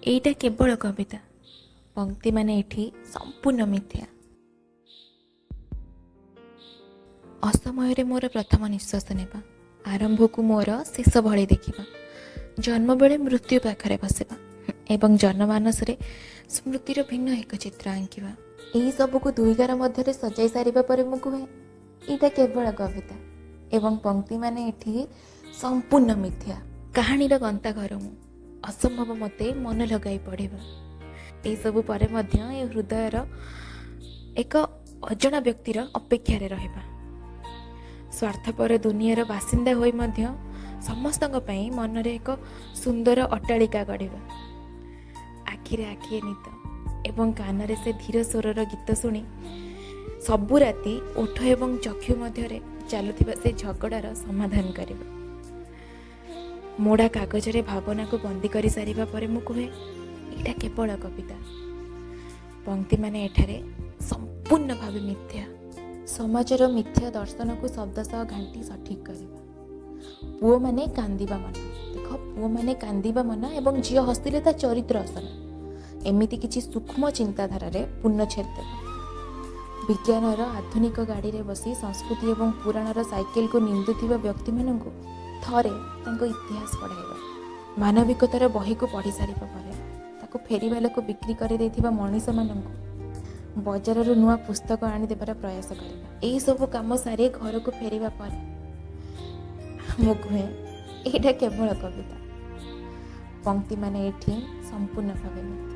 ଏଇଟା କେବଳ କବିତା, ପଂକ୍ତିମାନେ ଏଠି ସମ୍ପୂର୍ଣ୍ଣ ମିଥ୍ୟା। ଅସମୟରେ ମୋର ପ୍ରଥମ ନିଶ୍ୱାସ ନେବା, ଆରମ୍ଭକୁ ମୋର ଶେଷ ଭଳି ଦେଖିବା, ଜନ୍ମବେଳେ ମୃତ୍ୟୁ ପାଖରେ ବସିବା ଏବଂ ଜନମାନସରେ ସ୍ମୃତିର ଭିନ୍ନ ଏକ ଚିତ୍ର ଆଙ୍କିବା, ଏହିସବୁକୁ ଦୁଇ ଗାର ମଧ୍ୟରେ ସଜାଇ ସାରିବା ପରେ ମୁଁ କୁହେ, ଏଇଟା କେବଳ କବିତା ଏବଂ ପଂକ୍ତିମାନେ ଏଠି ସମ୍ପୂର୍ଣ୍ଣ ମିଥ୍ୟା। କାହାଣୀର ଗନ୍ତାଘର ମୁଁ, ଅସମ୍ଭବ ମୋତେ ମନ ଲଗାଇ ପଢ଼ିବା। ଏହିସବୁ ପରେ ମଧ୍ୟ ଏ ହୃଦୟର ଏକ ଅଜଣା ବ୍ୟକ୍ତିର ଅପେକ୍ଷାରେ ରହିବା। ସ୍ୱାର୍ଥପର ଦୁନିଆର ବାସିନ୍ଦା ହୋଇ ମଧ୍ୟ ସମସ୍ତଙ୍କ ପାଇଁ ମନରେ ଏକ ସୁନ୍ଦର ଅଟ୍ଟାଳିକା ଗଢ଼ିବା। ଆଖିରେ ଆଖିଏ ନିଦ ଏବଂ କାନରେ ସେ ଧୀର ସ୍ୱରର ଗୀତ ଶୁଣି ସବୁ ରାତି ଓଠ ଏବଂ ଚକ୍ଷୁ ମଧ୍ୟରେ ଚାଲୁଥିବା ସେ ଝଗଡ଼ାର ସମାଧାନ କରିବା। ମୋଡ଼ା କାଗଜରେ ଭାବନାକୁ ବନ୍ଦୀ କରିସାରିବା ପରେ ମୁଁ କୁହେ, ଏଇଟା କେବଳ କବିତା, ପଂକ୍ତିମାନେ ଏଠାରେ ସମ୍ପୂର୍ଣ୍ଣ ଭାବେ ମିଥ୍ୟା। ସମାଜର ମିଥ୍ୟା ଦର୍ଶନକୁ ଶବ୍ଦ ସହ ଘାଣ୍ଟି ସଠିକ୍ କରିବା। ପୁଅମାନେ କାନ୍ଦିବା ମନା, ଦେଖ, ପୁଅମାନେ କାନ୍ଦିବା ମନା ଏବଂ ଝିଅ ହସିଲେ ତା ଚରିତ୍ର ଅସନା, ଏମିତି କିଛି ସୂକ୍ଷ୍ମ ଚିନ୍ତାଧାରାରେ ପୂର୍ଣ୍ଣଚ୍ଛେଦ ଦେବା। ବିଜ୍ଞାନର ଆଧୁନିକ ଗାଡ଼ିରେ ବସି ସଂସ୍କୃତି ଏବଂ ପୁରାଣର ସାଇକେଲକୁ ନିନ୍ଦୁଥିବା ବ୍ୟକ୍ତିମାନଙ୍କୁ ଥରେ ତାଙ୍କ ଇତିହାସ ପଢ଼ାଇବା। ମାନବିକତାର ବହିକୁ ପଢ଼ି ସାରିବା ପରେ ତାକୁ ଫେରିବାଲାକୁ ବିକ୍ରି କରିଦେଇଥିବା ମଣିଷମାନଙ୍କୁ ବଜାରରୁ ନୂଆ ପୁସ୍ତକ ଆଣିଦେବାର ପ୍ରୟାସ କରିବା। ଏହିସବୁ କାମ ସାରି ଘରକୁ ଫେରିବା ପରେ ମୁଁ କୁହେ, ଏଇଟା କେବଳ କବିତା, ପଂକ୍ତିମାନେ ଏଠି ସମ୍ପୂର୍ଣ୍ଣ ଭାବେ ମିଥ୍ୟା।